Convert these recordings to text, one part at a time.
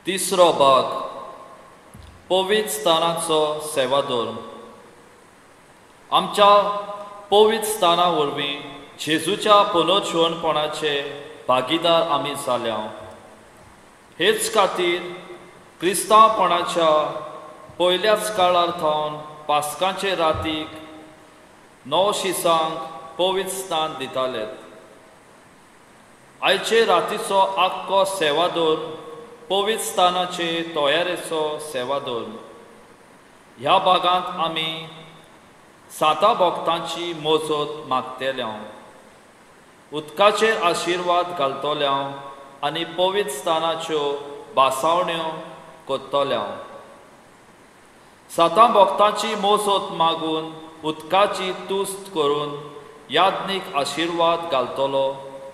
तिसरो भाग पवित्र स्थानाचो सेवाधर्म. आमच्या पवित्र स्थाना वरवीं जेजूच्या पुनर्जिवणपणाचे भागीदार आमी जाल्या. हेच खातीर क्रिस्तांवपणाच्या पयल्याच काळार थावन पास्कांचे रातीक 9 शिसांक पवित्र स्थान दिताले. आयचे रातीचो आख्खो सेवाधर्म पवित्र स्थानाचे तयारेचो सेवाधर्म. ह्या भागांत आमी साता भक्तांची मोजत मागतले, उदकाचेर आशिर्वाद घालतले आनी पवित्र स्थानाच्यो भासावण्यो करतले. सातां भक्तांची मोजत मागून उदकाची तुस्त करून याज्ञीक आशिर्वाद घालतलो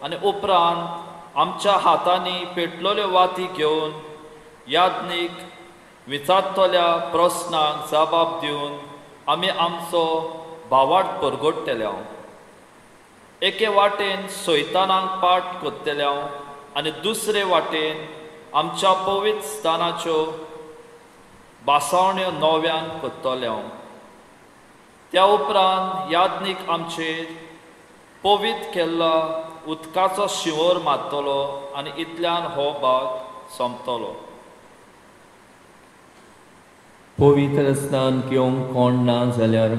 आनी उपरांत आमच्या हातांनी पेटलेल्यो वाती घेवन याज्ञीक विचारतल्या प्रस्नांक जबाब दिवन आमी आमचो भावार्थ परगटतले. एके वाटेन सैतानाक पाठ करतले आनी दुसरे वाटेन आमच्या पवित्र स्थानाच्यो भासावण्यो नव्यान करतले. त्या उपरांत याज्ञीक आमचेर पवित्र केल्लो उदकाचो शिंवर मारतलो आनी इतल्यान हो भाग सोंपतलो. पवित्र स्नान घेवंक कोण ना जाल्यार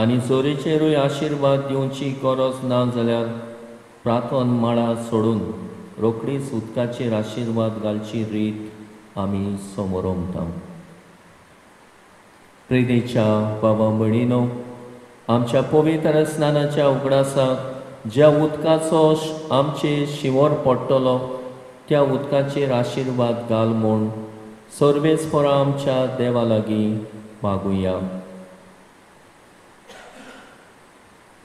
आनी जोरीचेरूय आशिर्वाद दिवची गरज ना जाल्यार प्रार्थन माळा सोडून रोखडीच उदकाचेर आशिर्वाद घालची रीत आमी समोरमता. प्रितीच्या बाबा भयणीनो, आमच्या पवित्र स्नानाच्या उगडासाक ज्या उदकाचो आमचेर शिंवर पडटलो त्या उदकाचेर आशिर्वाद घाल म्हूण सर्वेस्परा आमच्या देवा लागीं मागुया.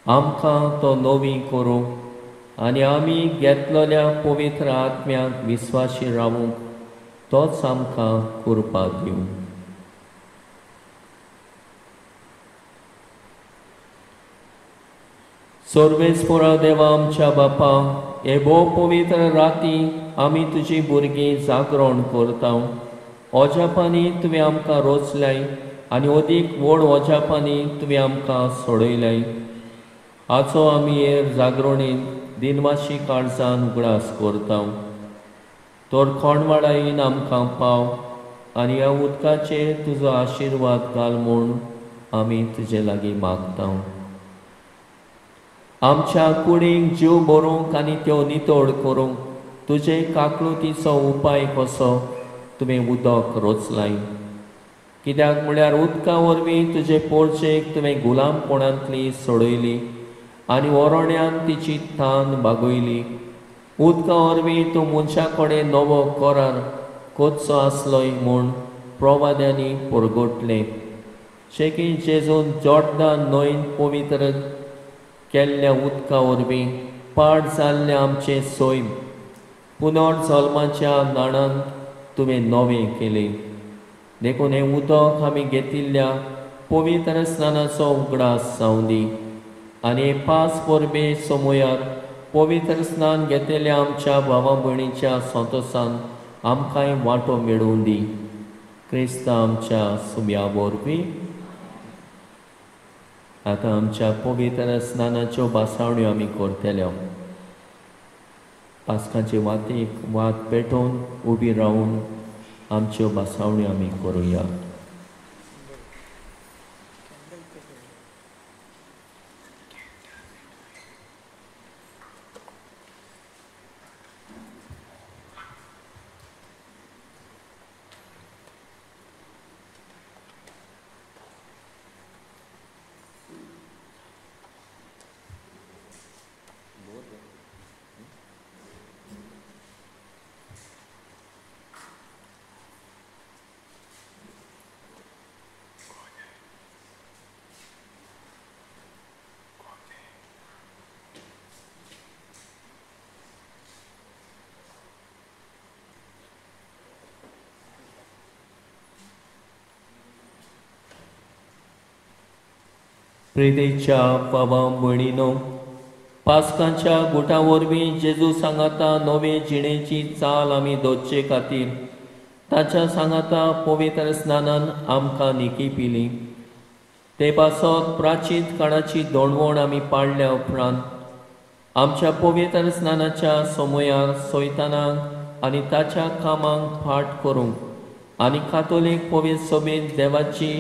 आमकां तो नवी करूंक आनी आमी घेतलेल्या पवित्र आत्म्याक विस्वाशी रावूंक तोच आमकां कृपा दिवं. सर्वेस्परा देवा आमच्या बापा, हे भोव पवित्र राती आमी तुजी भुरगीं जागरण करता. ओजापांनी तुवें आमकां रोचल्याय आनी अदीक व्हड ओजापांनी तुवें आमकां सोडयल्याय. आजो आमी हे जागरणेन दिनवाशी काळजान उगडास करता. तर कोणवाडायेन आमकां पाव आनी ह्या उदकाचेर तुजो आशिर्वाद घाल म्हूण आमी तुजे लागीं मागता. आमच्या कुडींक जीव भरूंक आनी त्यो नितळ करूंक तुजे काकळुतीचो उपाय कसो तुवें उदक रोचलाय. कित्याक म्हळ्यार उदका वरवीं तुजे पोरचेक तुवें गुलामपणांतली सोडयली आनी ओरण्यान तिची तान भागयली. उदका वरवीं तूं मनशा कडेन नवो करार करचो आसलोय म्हूण प्रवाद्यांनी परगटलें. शेकी जेजून जॉर्दान न्हंयन पवित्र केल्ल्या उदका वरवीं पाड जाल्लें आमचें सैम पुनर्जल्माच्या नाणान तुवें नवें केलें. देखून हें उदक आमी घेतिल्ल्या पवित्र स्नानाचो उगडास जावं दी आनी हे पांच परबे समयार पवित्र स्नान घेतलेल्या आमच्या भावा भयणीच्या संतोसान आमकांय वांटो मेळोवन दी. क्रिस्ता आमच्या सुम्या वरवीं. आतां आमच्या पवित्र स्नानाच्यो भासावण्यो आमी करतले. पास्काचे वातीक वात पेटोवन उबी रावून आमच्यो भासावण्यो आमी करुया. प्रितीच्या बाबा भयणीनो, पास्कांच्या गुटा वरवीं जेजू सांगाता नवे जिणेची चाल आमी दवरचे खातीर ताच्या सांगाता पवित्र स्नानान आमकां निकी पिली. ते पासत प्राचीन काळाची दोणवण आमी पाडल्या उपरांत आमच्या पवित्र स्नानाच्या समयार सैतानाक आनी ताच्या कामांक फाट करूंक आनी कातोलीक पवित्र सभेंत देवाची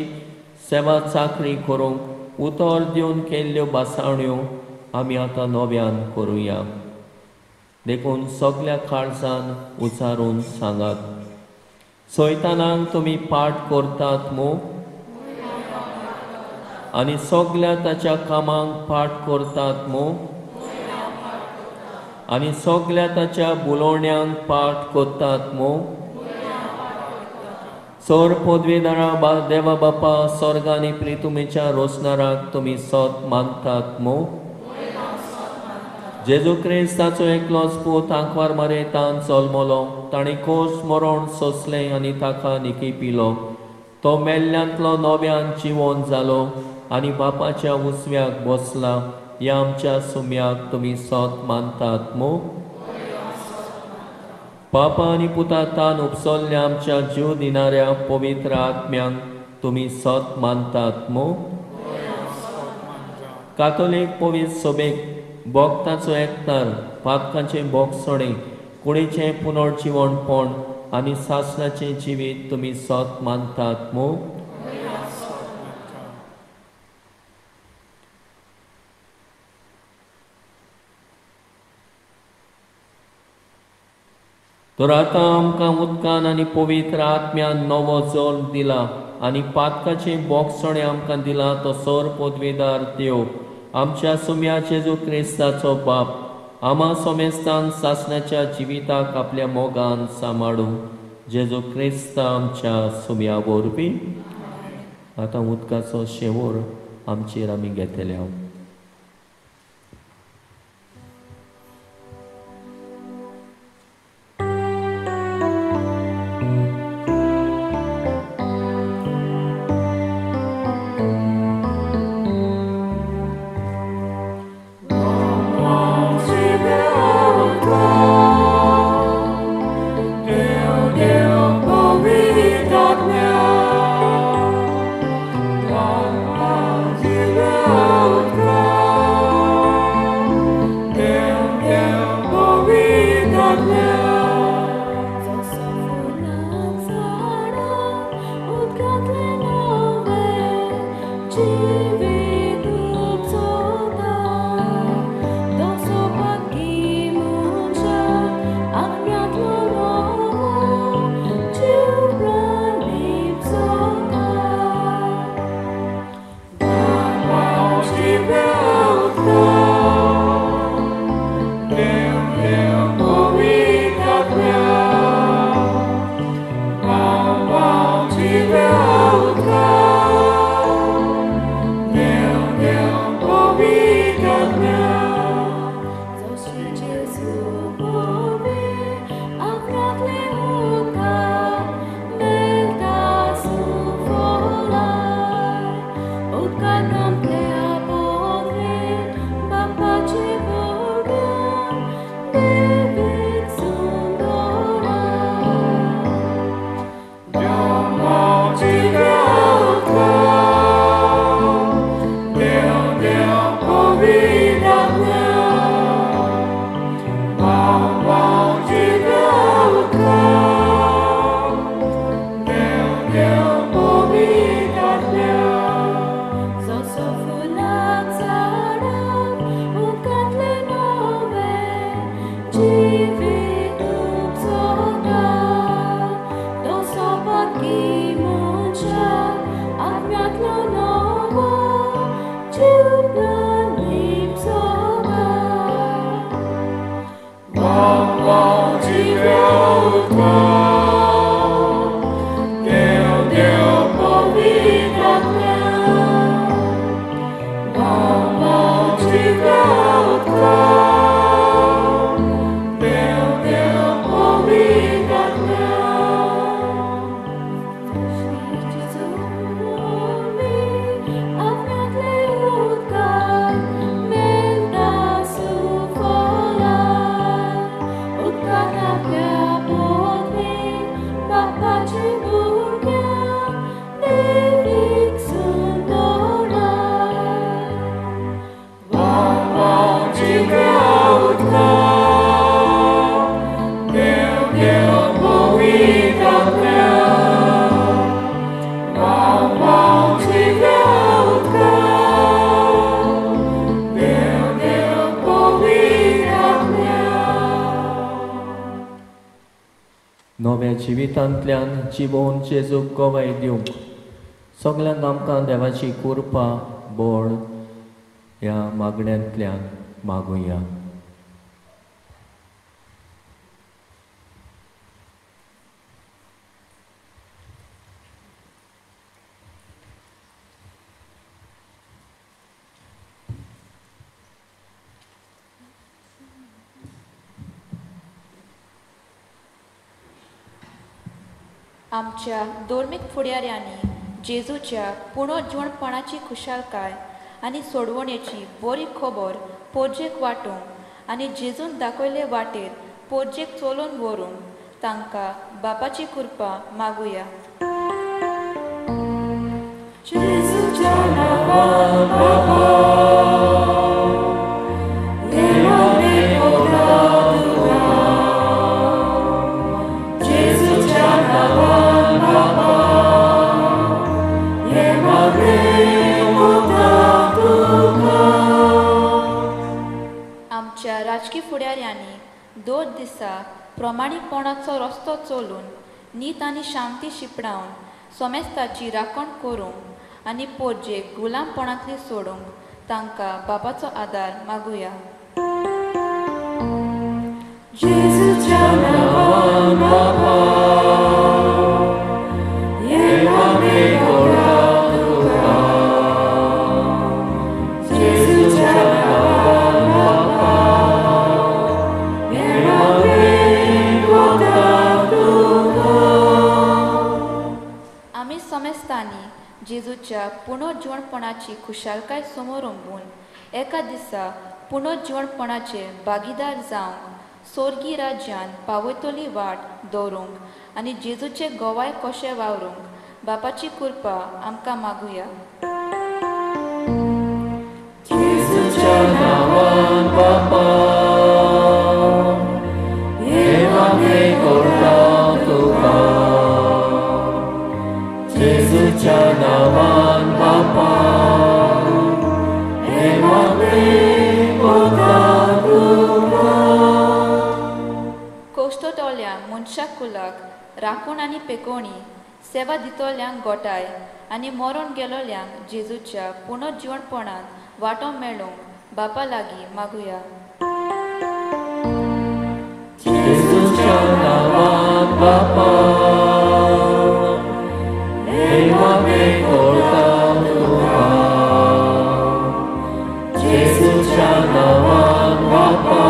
सेवा चाकरी करूंक उतर दिवन केल्ल्यो भासावण्यो आमी आतां नव्यान करुया. देखून सगल्या काळजान उचारून सांगात, सैतानाक तुमी पाठ करतात मू आनी सगल्या ताच्या कामांक पाठ करतात मू आनी सगल्या ताच्या बुलोवण्यांक पाठ करतात मू. सोर पदवेदारा देवा बापा स्वर्ग आनी प्रितुमेच्या रोसणाराक तुमी सत मानतात मू. जेजू क्रिस्ताचो एकलोच पूत आंकवार मरेतान जल्मलो, ताणें कोस मरण सोंसलें आनी ताका निकी पिलो. तो मेल्ल्यांतलो नव्यान जिवन जालो आनी बापाच्या उजव्याक बसला. ह्या आमच्या सुम्याक तुमी सत मानतात मू. पापा आनी पुता तान उपसल्ल्या आमच्या जीव दिणाऱ्या पवित्र आत्म्यांक तुमी सत मानतात मू. कातोलीक पवित्र सभेक भक्ताचो एकतार, पातकाचें भोगसणें, कुडीचें पुनर्जिवणपण आनी सासणाचें जिवीत तुमी सत मानतात मू. तर आतां आमकां उदकान आनी पवित्र आत्म्यान नवो जल्म दिला आनी पातकाचें भोगसणें आमकां दिला तो सर पदवेदार देव आमच्या सुम्या जेजू क्रिस्ताचो बाप आमा सोमेस्तान सासणाच्या जिविताक आपल्या मोगान सांबाळूं. जेजू क्रिस्ता आमच्या सुम्या वरवीं. आतां उदकाचो शेवोर आमचेर आमी घेतले. नव्या जिवितांतल्यान जिवोवन जेजूक गवाय दिवंक सगल्यांक आमकां देवाची कृपा बळ ह्या मागण्यांतल्यान मागुया. आमच्या धर्मीक फुडाऱ्यांनी जेजूच्या पुनर्जिवणपणाची खुशालकाय आनी सोडवणेची बरी खबर पोरजेक वांटूंक आनी जेजून दाखयले वाटेर पोरजेक चलोवन व्हरूंक तांकां बापाची कृपा मागुया. जेजूच्या नांवान बापा, आमच्या राजकी फुडाऱ्यांनी दोन दिसा प्रमाणीकपणाचो रस्तो चलून नीत आनी शांती शिंपडावन सोमेस्ताची राखण करूंक आनी पोरजेक गुलामपणांतली सोडूंक तांकां बापाचो आदार मागुया. जेजूच्या नांवान बापा, हे मागणें करता तुका. जेजूच्या नांवान बापा, हे मागणें करता तुका. आमी समेस्तांनी जेजूच्या पुनर्जिवणपणाची खुशालकाय समोरंबून एका दिसा पुनर्जिवणपणाचे भागीदार जावंक सोर्गी राज्यान पावयतली वाट दवरूंक आनी जेजूचे गोवाय कशें वावरूंक बापाची कृपा आमकां मागुया. जेजूच्या नांवान बापा, हे मागणें करता तुका. जेजूच्या नांवान बापा, हे मागणें करता तुका. कोश्टतल्या मनशा कुलाक राखण आनी पेकोणी सेवा दितल्यांक गोटाय आनी मरण गेलोल्यांक जेजूच्या पुनर्जिवणपणांत वांटो मेळोवंक बापा लागीं मागुया. जेजूच्या नांवान बापा, हे मागणें करता तुका. जेजूच्या नांवान बापा,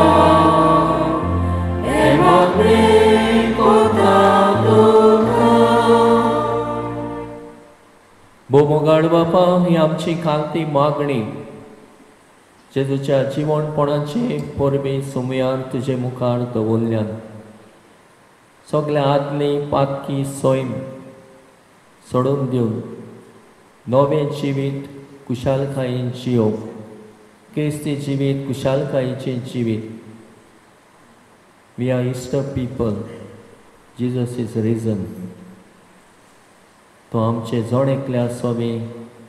हे मागणें करता तुका. भोव बापा, ही आमची खालती मागणी जेजूच्या जिवणपणाचे परबे सुमयार तुजे मुखार दवरल्यान सगल्या आदली पातकी सैम सोडून दिवन नवें जिवीत कुशालकायेन जियोवंक, क्रिस्ती जिवीत कुशालकायेचें जिवीत. We are Easter people. Jesus is risen. तो आमचे जण एकल्या सोबे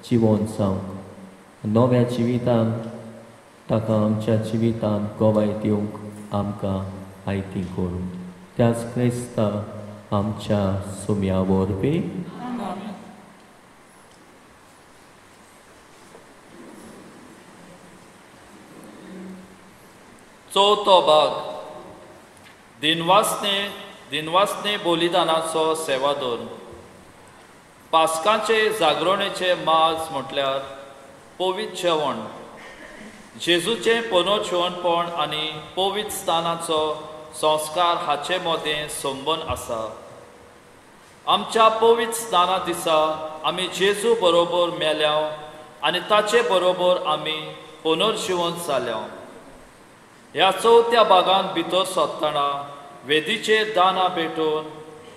जिवन जावंक नव्या जिवितान ताका आमच्या जिवितान गवाय दिवंक आमकां आयती करूं. त्याच क्रिस्ता आमच्या सुम्या वरवीं. चवथो भाग दिनवासने दिनवासने बलिदानाचो सेवादोर. पास्काचे जागरणेचे माज म्हटल्यार पवित्र जेवण, जेजूचें पुनर्जिवणपण आनी पवित्र स्थानाचो संस्कार हाचे मदें संबंद आसा. आमच्या पवित्र स्थाना दिसा आमी जेजू बरोबर मेल्या आनी ताचे बरोबर आमी पुनर्जिवन जाल्या. ह्या चवथ्या भागान भितर सरतना वेदीचेर दानां भेटोवन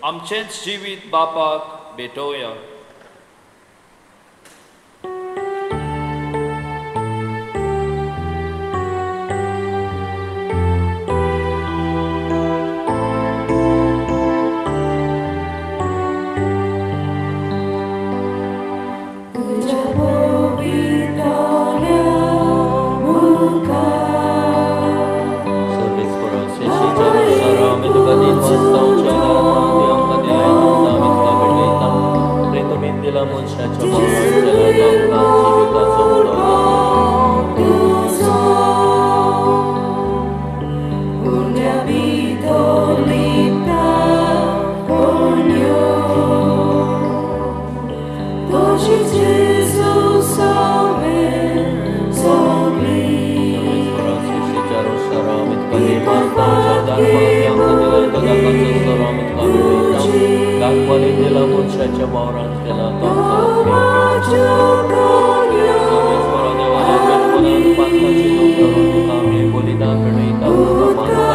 आमचेंच जिवीत बापाक भेटोवया. Service for us. ताच्या वावरांत केला तो तुका आमी बलिदान मेळयता तुका मानता.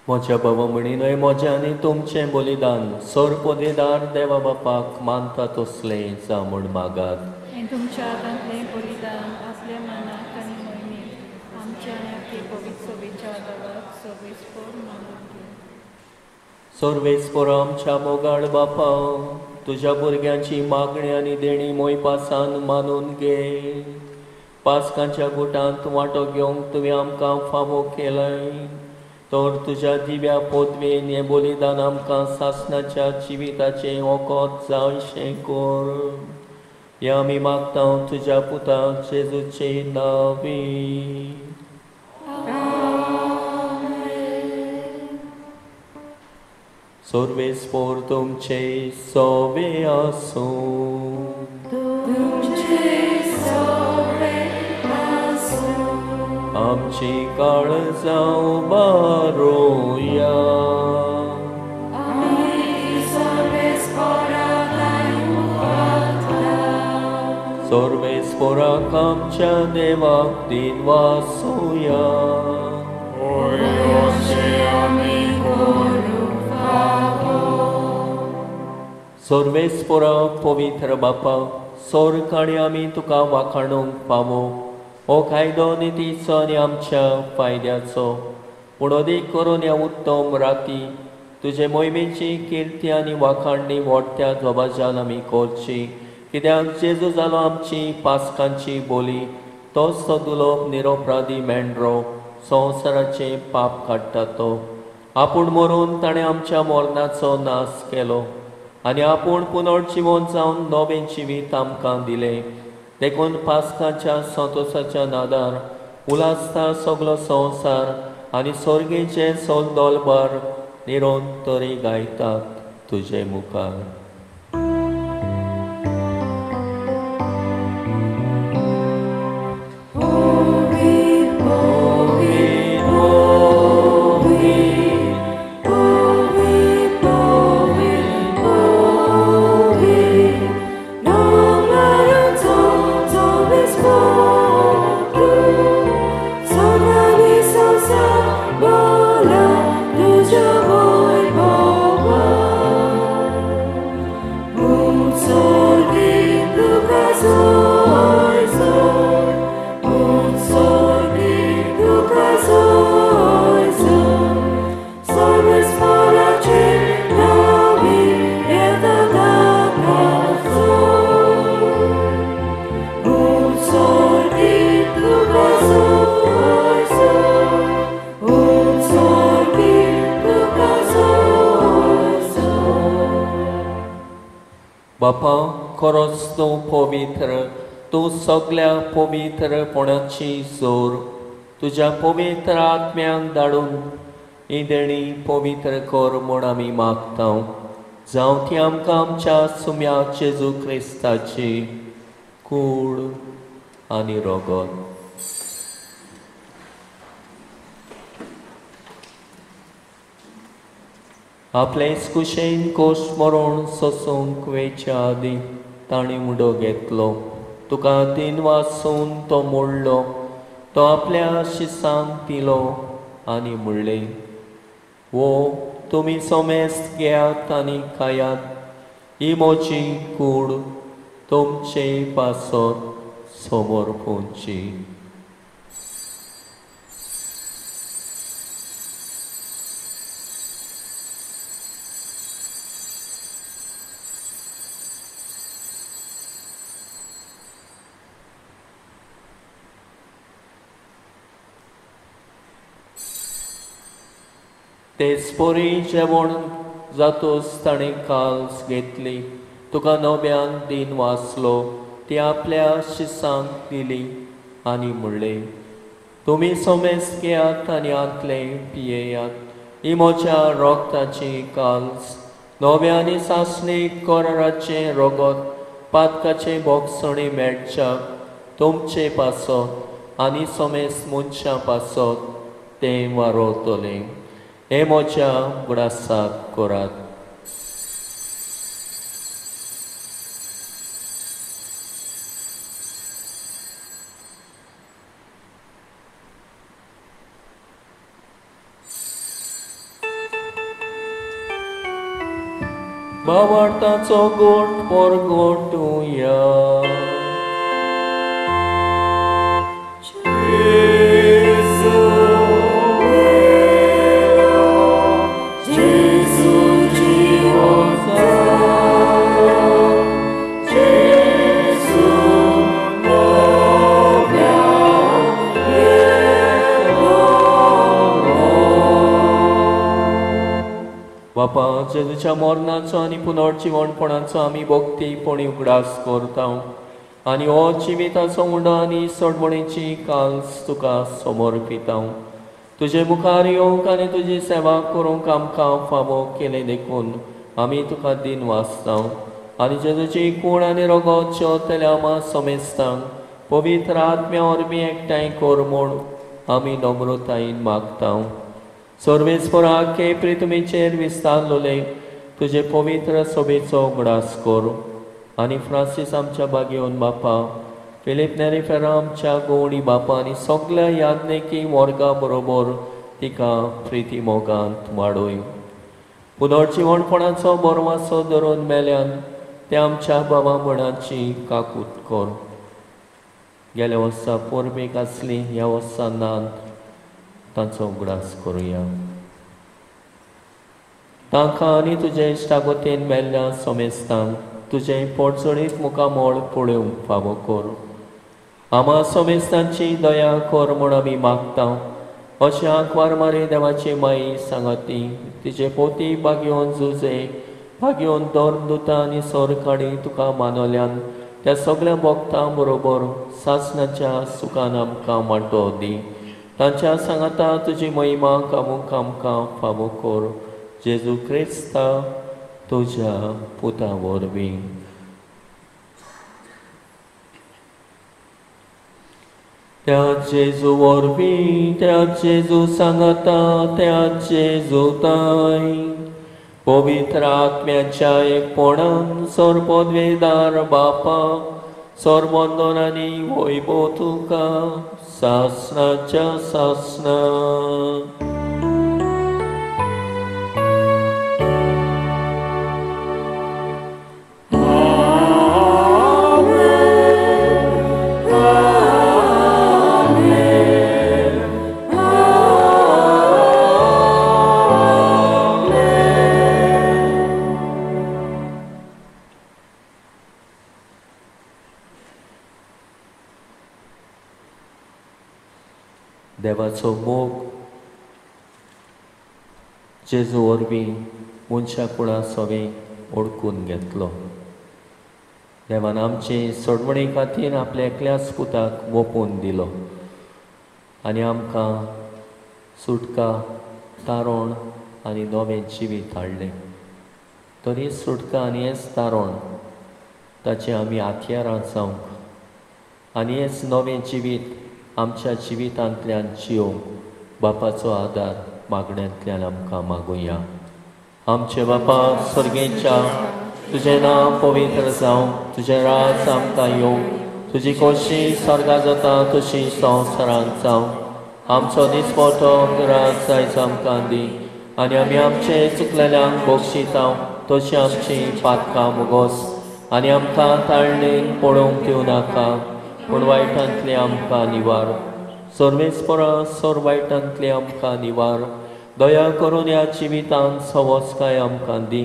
म्हज्या बाबा म्हणिनय म्हजें आनी तुमचें बलिदान सोरपोदेदार देवा बापाक मानता तसलें जावं म्हूण मागात. तुमच्या हातांतलें बलिदान आपल्या मनाक आनी मोहिमेक आमच्या आनी आपले पवित्र सोबेच्या देवाक सर्वेस्पोर मानून घे. सर्वेस्पोर आमच्या मोगाळ बापा, तुज्या भुरग्यांची मागणी आनी देणी मोयपासान मानून घे. पासकांच्या गुटांत वांटो घेवंक तुवें आमकां फावो केलाय, तर तुज्या दिव्या पोतवेन हें बलिदान आमकां सासणाच्या जिविताचें वखद जावशें कर. हें आमी मागता तुज्या पुता जेजूचे नांवी. सर्वेस्पोर तुमचे सोवे आसूं. आमची काळजां उबारुया. सर्वेस्पोराक आमच्या देवाक दिनवासुया. सर्वेस्पोरा पवित्र बापा, सोर्ग आनी आमी तुका वाखाणूंक पावो हो कायदो नितीचो आनी आमच्या फायद्याचो. पूण अदीक करून ह्या उत्तम राती तुजे मोहिमेची किर्ती आनी वाखाणणी मोठ्या दबाज्यान आमी करची. कित्याक जेजू जालो आमची पासकांची बोली, तोच तो दुलोप निरोपराधी मेंढरो संवसाराचें पाप काडटा तो. आपूण मरून ताणें आमच्या मरणाचो नाश केलो आनी आपूण पुनर्जिवन जावन नवें जिवीत आमकां दिलें. देखून पासकाच्या संतोशाच्या नादार उलासता सगलो संवसार आनी सोर्गेचे सोलदोलभर निरंतरी गायतात तुजे मुखार. बापा, खरोच तूं पवित्र, तूं सगल्या पवित्रपणाची जोर. तुज्या पवित्र आत्म्याक धाडून ही देणी पवित्र कर म्हूण आमी मागता. जावं ती आमकां आमच्या सुम्या जेजू क्रिस्ताची कूड आनी रगत. आपले कुशेन कोश मरण सोसूंक वेच्या आदीं ताणें उडो घेतलो. तुका तीन वासून तो मोडलो, तो आपल्या शिसांक दिलो आनी म्हणलें, वो तुमी सोमेस्त घेयात आनी खायात, ही म्हजी कूड तुमचे पासत समर्पूंची. तेच परी जेवण जातोच ताणें काल्स घेतली, तुका नव्यान दिन वाचलो, ती आपल्या शिसांक दिली आनी म्हणलें, तुमी सोमेस घेयात आनी आंतले पियेयात. ही म्हज्या रोगताची काल्स, नव्या आनी सासणी कराराचें रगत पातकाचें बोगसणी मेळच्याक तुमचे पासत आनी सोमेस मनशां पासत तें वारोवतलें. हें म्हज्या उगडासाक करात. भावार्थाचो गोट परगोटुया. बापा, जेजूच्या मरणाचो आनी पुनर्जिवणपणाचो आमी भक्तीपणी उगडास करता आनी हो जिविताचो उंडो आनी सोडवणेची काल्स तुका समर्पिता. तुजे मुखार येवंक आनी तुजी सेवा करूंक आमकां फावो केलें देखून आमी तुका दिन वाचता आनी जेजूची कूड आनी रगत जेवतल्या आमा समेस्तांक पवित्र आत्म्या वरवीं एकठांय कर म्हूण आमी नम्रतायेन मागता. सर्वेस्पराक हे प्रितुमेचेर विस्तारलोले तुजे पवित्र सभेचो उगडास कर आनी फ्रांसीस आमच्या बागेवन बापा, फिलीप नेरी फेरा आमच्या गोवणी बापा आनी सगल्या याज्ञेकी वर्गा बरोबर तिका प्रिती मोगांत वाडय. पुनर्जिवणपणाचो बरवासो धरून मेल्यान ते आमच्या बाबा म्हणाची काकूत कर. गेल्या वर्सा परबेक आसली, ह्या वर्सा नात, तांचो उगडास करुया. तांकां आनी तुजे इश्टागोतेन मेल्ल्या सोमेस्तांक तुजें पोटचणीत मुखामळ पळोवंक फावो कर. आमा सोमेस्तांची दया कर म्हूण आमी मागता. अशें आंकवार मारी देवाची माई सांगाती तिचे पोती बागेवन जुजे बागेवन धर्मदुतां आनी सरकाडी तुका मानवल्यान त्या सगळ्या भक्तां बरोबर सासणाच्या सुखान आमकां वांटो दी. तांच्या सांगाता तुजी महिमा कामूंक आमकां फावो कर. जेजू क्रिस्ता तुज्या पुता वरवीं. त्या जेजू वरवीं, त्या जेजू सांगाता, त्या जेजू ताय पवित्र आत्म्याच्या एकपणान सर्वपदवेदार बापा, सर्वंदन आनी वैभव तुका सासणाच्या सासणा. देवाचो मोग जेजू वरवीं मनशा कुळां सवें ओळखून घेतलो. देवान आमचे सोडवणे खातीर आपल्या एकल्याच पुताक वोपून दिलो आनी आमकां सुटका, तारण आनी नवें जिवीत हाडलें. तरी सुटका आनी हेंच तारण ताचें आमी हत्यारां जावंक आनी हेंच नवें जिवीत आमच्या जिवितांतल्यान जियोवंक बापाचो आदार मागण्यांतल्यान आमकां मागुया. आमचे बापा स्वर्गेच्या, तुजें नांव पवित्र जावं, तुजें राज आमकां येवं, तुजी खोशी स्वर्गा जाता तशी संवसारांत जावं. आमचो दिसपटो राज आयज आमकां दी आनी आमी आमचे चुकलेल्यांक बक्षितां तशी आमची पातकां मुगोस आनी आमकां ताळणेन पळोवंक दिवं नाका, पूण वायटांतले आमकां निवार. सर्वेस्परा सर वायटांतले आमकां निवार. दया करून ह्या जिवितांत सवसकाय आमकां दी.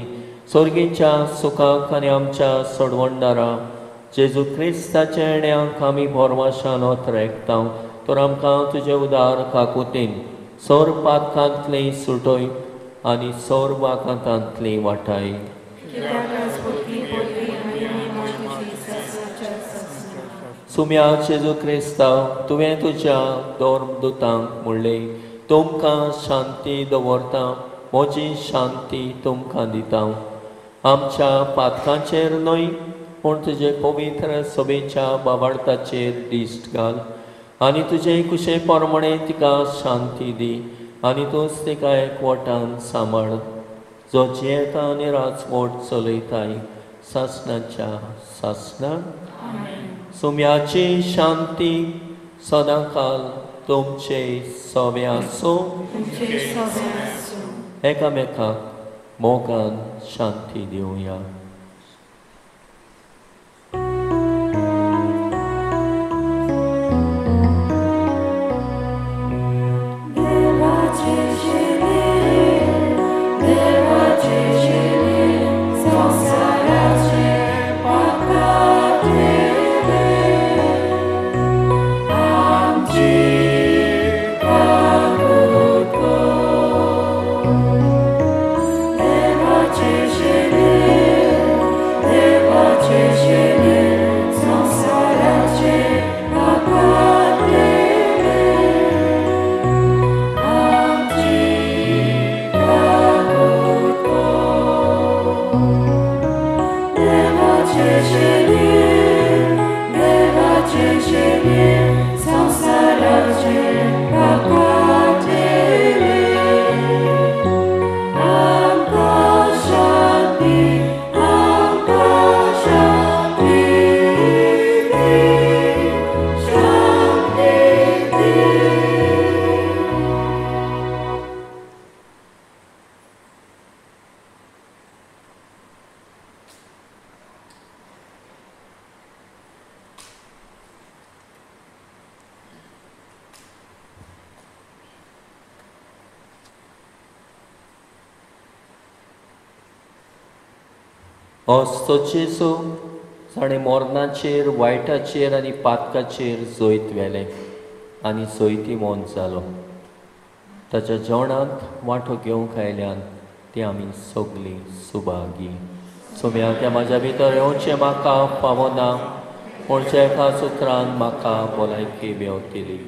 सर्गीच्या सुखाक आनी आमच्या सोडवणदारा जेजू क्रिस्ताच्या येण्याक आमी भरवाशान ओतरेकता. तर आमकां तुजे उदार काकुतीन सर पातकांतली सुटय आनी सर वाकांतांतली वाटाय. सुम्या जेजू क्रिस्ता, तुवें तुज्या धर्मदुतांक म्हणलें, तुमकां शांती दवरता, म्हजी शांती तुमकां दिता. आमच्या पातकांचेर न्हय पूण तुजे पवित्र सभेच्या बाबार्थाचेर दिश्ट घाल आनी तुजे कुशे प्रमाणे तिका शांती दी आनी तूंच तिका एकवटान सांबाळ, जो जियेता आनी राजवट चलयताय सासणाच्या सासणां. सुम्याची शांती सदांकाल तुमचे सवे आसूं. एकामेकाक मोगान शांती दिवया. असो जेजू जाणें मरणाचेर, वायटाचेर आनी पातकाचेर जैत व्हेलें आनी जैतिवंत जालो, ताच्या जेवणांत वांटो घेवंक आयल्यान ती आमी सगलीं सुभागी. सोम्या त्या म्हाज्या भितर येवचें म्हाका पावना, पूण एका सुत्रान म्हाका भलायकी मेवतली.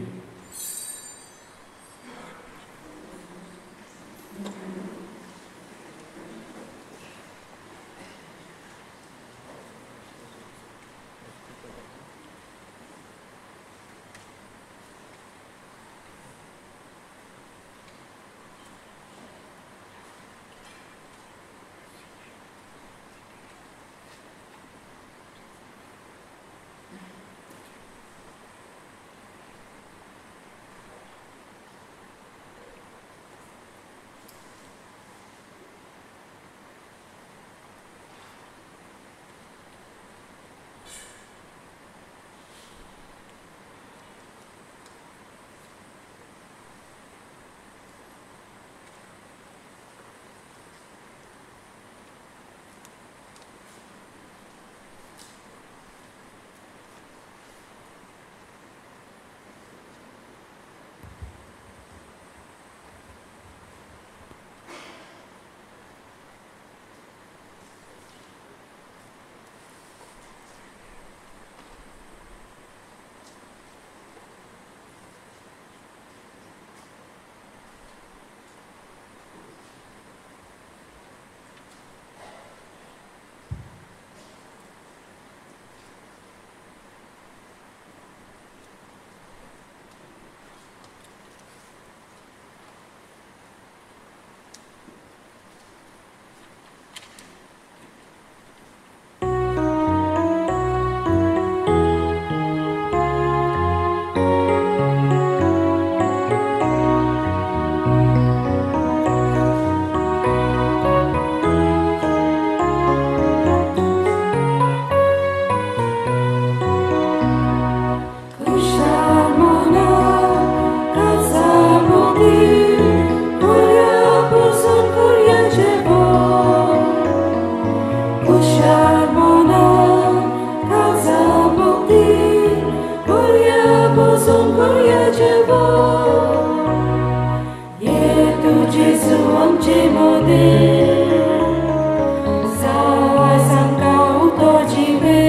Sawa sangka uto jiwe.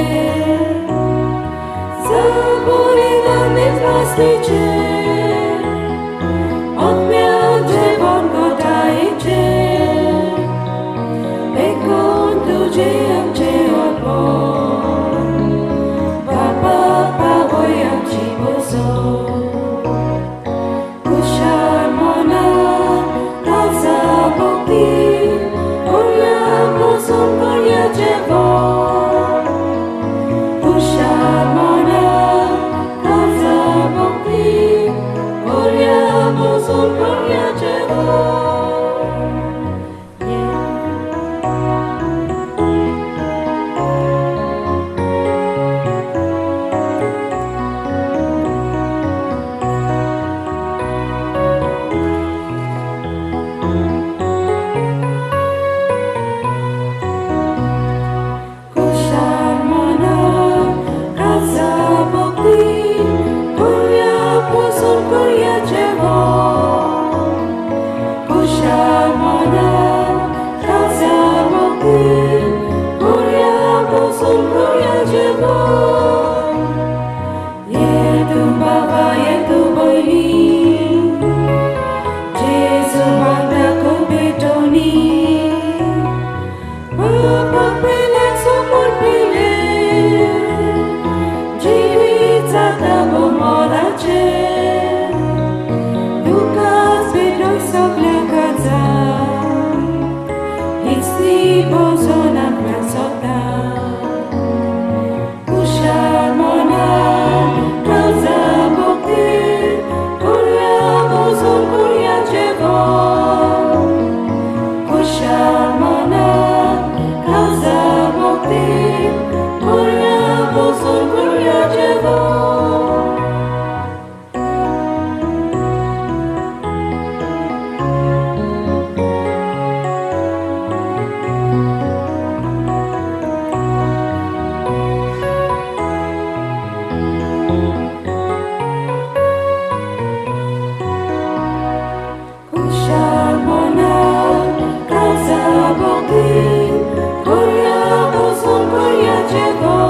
जेवण. कुशाल मनान काळजा भक्तीन करुया बसून करुया जेवण. कुशाल मनान काळजा भक्तीन करुया बसून करुया जेवण. कुशाल मनान काळजा भक्तीन करुया बसून करुया जेवण. ये तूं बाबा ये तूं भयणी, जेजू मागता खूब भेटवणी. बाबा पेल्याक समोर पिले, जिवीत जाता गो मोलाचें. तुकाच भेटय सगल्या काळजान, हीच ती भोवजण आपल्याक सोदता. कुशाल मनान काळजा भक्तीन करुया बसून करुया जेवण. कुशाल मनान काळजा भक्तीन करुया बसून करुया जेवण. कुशाल मनान काळजा भक्तीन करुया बसून करुया जेवण.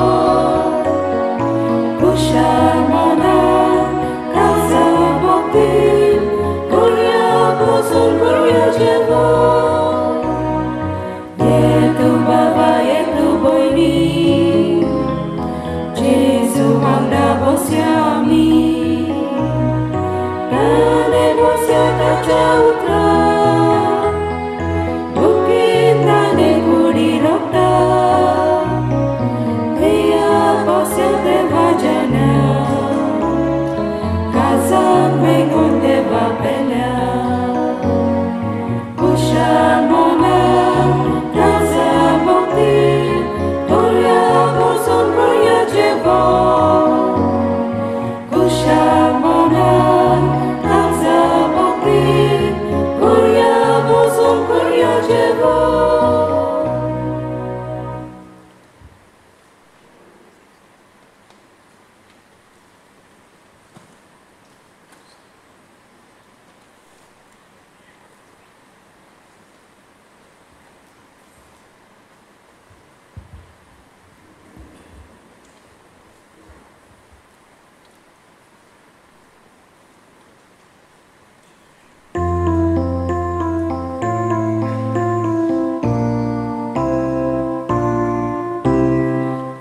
कुशाल मनान काळजा भक्तीन करुया बसून करुया जेवण. ये तूं बाबा ये तूं भयणी, जेजू वांगडा बसया आमी. ताणें बसया ताच्या उतरां, बुकीन ताणें कुडी रोखता. प्रिया बसया देवा जना, काळजान मेगून देवा पेल्या. कुशाल मनान काळजा भक्तीन करुया बसून करुया जेवण. कुशाल मनान काळजा भक्तीन करुया बसून करुया जेवण.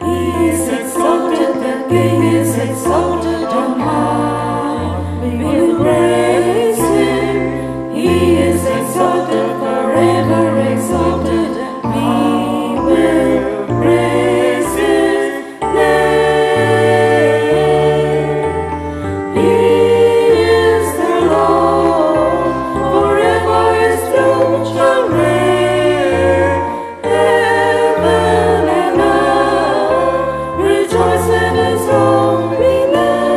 He is exalted, the King is exalted on high. We will praise him. He is exalted, forever exalted. We will praise his name. He is the Lord, forever his throne shall reign. Heaven and earth rejoice in his holy name.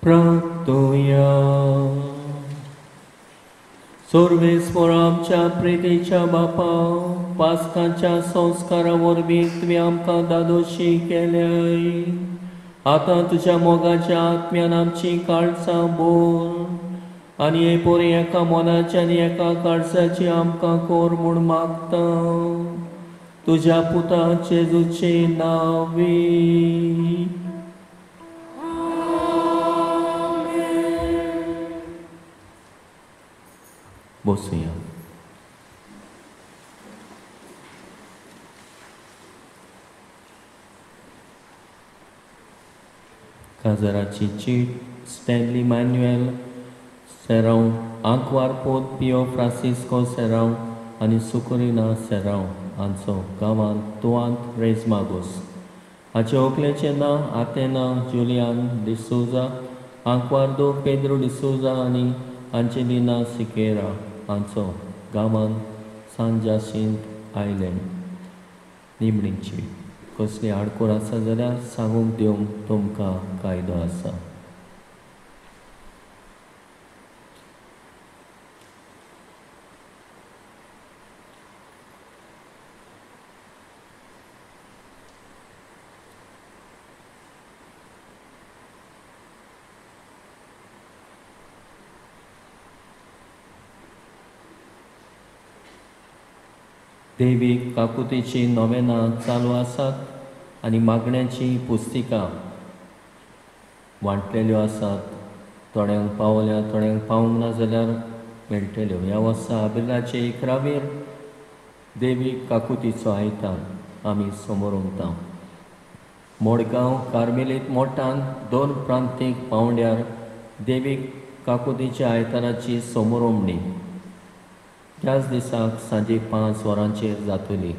प्रार्थुया. सर्वेस्पर आमच्या प्रितीच्या बापा, पास्काच्या संस्कारा वरवीं तुवें आमकां दादोशी केल्याय. आतां तुज्या मोगाच्या आत्म्यान आमची काळजां बोर आनी हे पोरी एका मनाची आनी एका काळजाची आमकां कोर म्हूण मागता. तुज्या पुता जेजूचे नांवी. बसुया. काजराची चीट स्टॅनली मान्युएल सेरांव, आंकवार पोत पियो फ्रांसिस्को सेरांव आनी सुकुरिना सेरांव हांचो गांवांत तुवांत रेजमागोस. हाचे व्हंकलेचें नांव आतेना जुलियान डिसोजा, आंकवारदो पेद्रो डिसोजा आनी आंजेलिना सिकेरा हांचो गांवांत सान जासींत आयलँड. निमणीची कसली आडकोर आसा जाल्यार सांगूंक दिवंक तुमकां कायदो आसा. देवीक काकुतीची नोवेनां चालू आसात आनी मागण्याची पुस्तिका वांटलेल्यो आसात. थोड्यांक पावल्या, थोड्यांक पावूंक ना जाल्यार मेळटल्यो. ह्या वर्सा आब्रिलाचे 11वेर देवीक काकुतीचो आयतार आमी समोर उमता. मडगांव कार्मेलीत मोठान 2 प्रांतीक पावंड्यार देवीक काकुतीच्या आयताराची समोरोमणी त्याच दिसाक सांजे 5 वरांचेर जातली.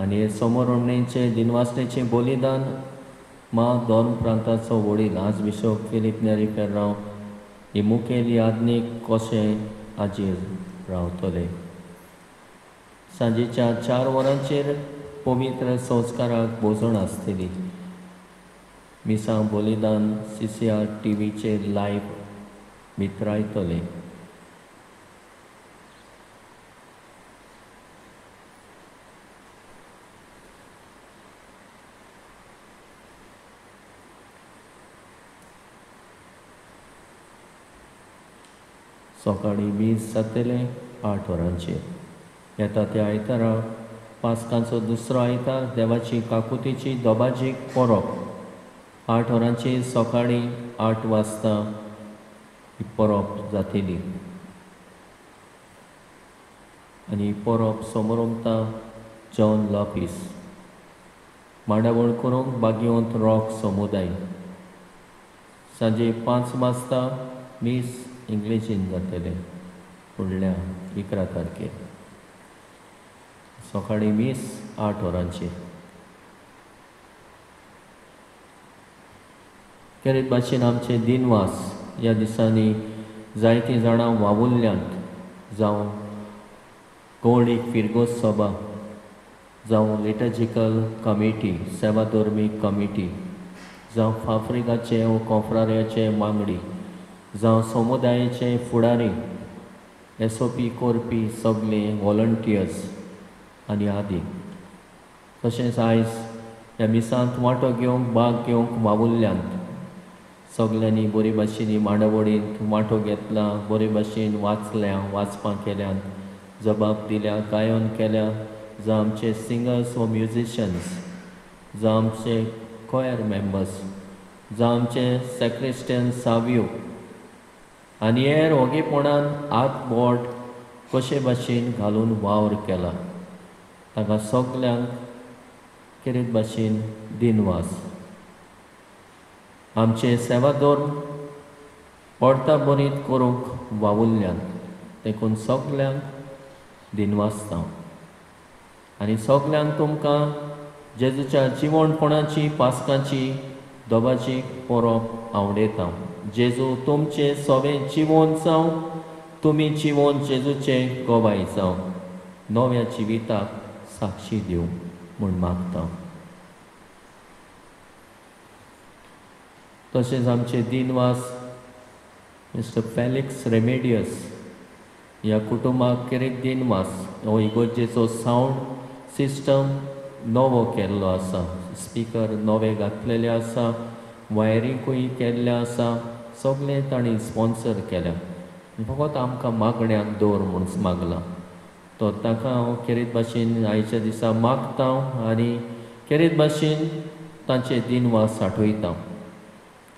आनी समोरोमणेचे दिनवासनेचें बलिदान मा दोन प्रांताचो वडील आर्चबिशप फिलीप नेरी फेर्रांव ही मुखेल याज्ञीक कशें हाजीर रावतले. सांजेच्या 4 वरांचेर पवित्र संस्काराक भोजण आसतली. मिसां बलिदान CCR टीव्हीचेर लायव्ह वितरायतले. सकाळीं 20 जातले 8 वरांचेर. येता त्या आयतारा पास्कांचो दुसरो आयतार देवाची काकुतीची दोबाजीक परब 8 वरांचेर सकाळीं 8 वाजता ही परब जातली. आनी परब समोरमता जॉन लॉपीस. मांडावळ करूंक बागियोंत रॉक समुदाय. सांजे 5 वाजता मीस इंग्लिशीन जातले फुडल्या 11 तारखेर. सकाळीं मीस 8 वरांचेर. खेरीत भाशेन आमचे दिनवास ह्या दिसांनी जायतीं जाणां वावुरल्यांत, जावं गौळीक फिरगोज सभा, जावं लिटर्जिकल कमिटी, सेवा धर्मीक कमिटी, जावं फाफ्रिकाचे व कोंफ्रार्याचे वांगडी, जावं समुदायाचे फुडारी, SOP करपी सगळे वॉलंटियर्स आनी आदी. तशेंच आयज ह्या मिसांत वांटो घेवंक भाग घेवंक वावुरल्यांत सगल्यांनी बरे भाशेन मांडावळींत वांटो घेतला, बरे भाशेन वाचल्या, वाचपां केल्यात, जबाब दिल्या, गायन केल्या. जावं आमचे सिंगर्स व म्युजिशन्स, जावं आमचे कॉयर मेंबर्स, जावं आमचे सेक्रिस्टन साव्यो आनी हेर ओगेपणान हात बोट कशे भाशेन घालून वावर केला ताका सगल्यांक खेरीत भाशेन दिनवास. आमचे सेवाधर्म पडता बरीत करूंक वावुरल्यान देखून सगल्यांक दिनवासता. आनी सगल्यांक तुमकां जेजूच्या जिवणपणाची पास्काची दोबाची परब आवडयता. जेजू तुमचे सोवें जिवन जावं, तुमी जिवन जेजूचे गवाय जावं, नव्या जिविताक साक्षी दिवं म्हूण मागता. तशेंच आमचे दिनवास मिस्टर फेलिक्स रेमेडियस ह्या कुटुंबाक केरीत दिनवास. हो इगोर्जेचो सावंड सिस्टम नवो केल्लो आसा, स्पिकर नवे घातलेले आसा, वायरिंगूय केल्लें आसा, सगळें तांणी स्पॉन्सर केल्या. फकत आमकां मागण्याक दवर म्हूण मागलां. तो ताका हांव खेरीत भाशेन आयच्या दिसा मागता आनी खेरीत भाशेन तांचे दिनवास आठयता.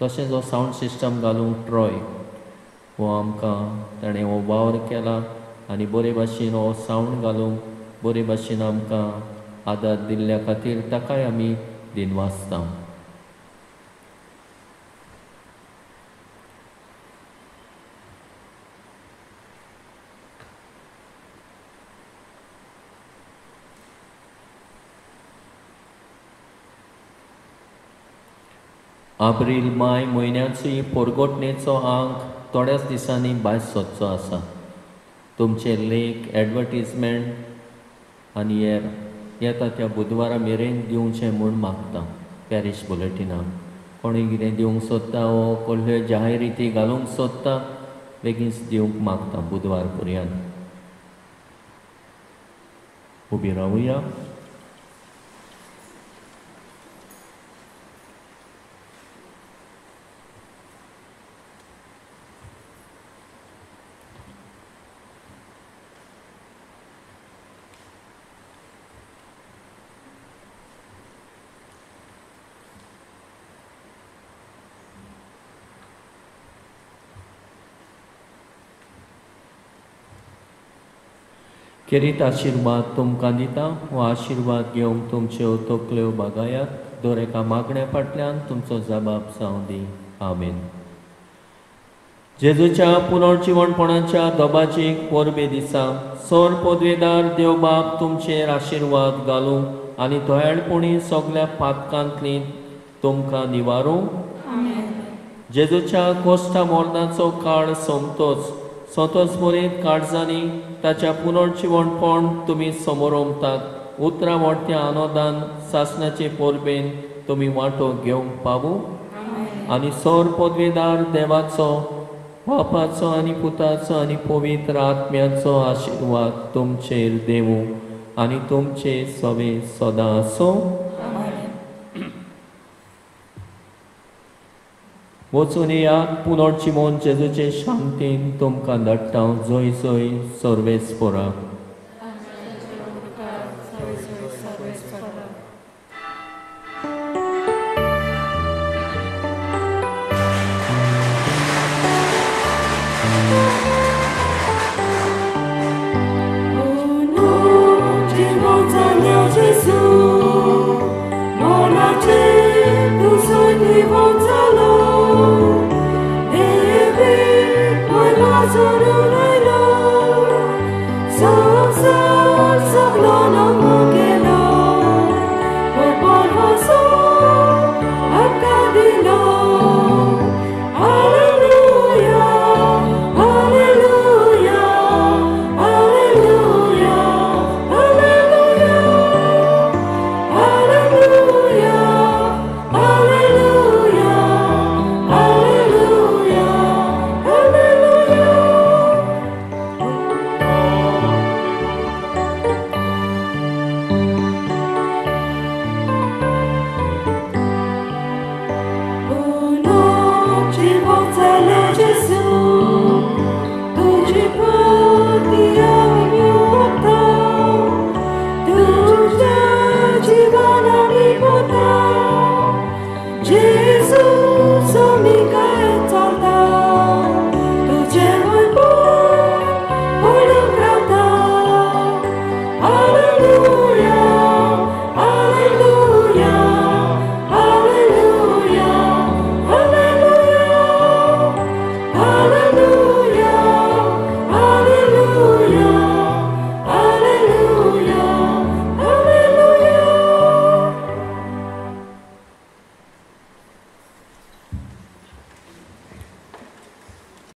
तशेंच हो सावंड सिस्टम घालूंक ट्रॉय हो आमकां ताणें हो वावर केला आनी बरे भाशेन हो सावंड घालूंक बरे भाशेन आमकां आदार दिल्ल्या खातीर ताकाय आमी दिनवासता. आब्रील माय म्हयन्याची पोरगोटणेचो आंक थोड्याच दिसांनी भायर सरचो आसा. तुमचे लेख, एडवर्टीजमेंट आनी हेर येता त्या बुधवारा मेरेन दिवचें म्हूण मागता. पॅरीश बुलेटिनाक कोणी कितें दिवंक सोदता वो कसल्यो जाहिराती घालूंक सोदता बेगीन दिवंक मागता बुधवार पर्यंत. उबी रावया. खेरीत आशिर्वाद तुमकां दिता. हो आशिर्वाद घेवंक तुमच्यो तकल्यो बागायात. दर एका मागण्या फाटल्यान तुमचो जबाब जावं दी. आमेन. जेजूच्या पुनर्जिवणपणाच्या दबाजीक परबे दिसा सर पदवेदार देवबाप तुमचेर आशिर्वाद घालूं आनी दयाळपणी सगल्या पातकांतली तुमकां निवारूं. जेजूच्या कोश्टा मरणाचो काळ सोंपतोच सोतोच मरेन काळजांनी ताच्या पुनर्जिवणपण तुमी समोरमतात. उतरां मोठ्या आनंदान सासणाचे परबेन तुमी वांटो घेवंक पावूं आनी सर पदवेदार देवाचो, बापाचो आनी पुताचो आनी पवित्र आत्म्याचो आशिर्वाद तुमचेर देवूं आनी तुमचे सवे सदां आसूं. वचून येयात. पुनर्जिवन जेजूचे शांतीन तुमकां धाडटा. जय जय सर्वेस्पोरा.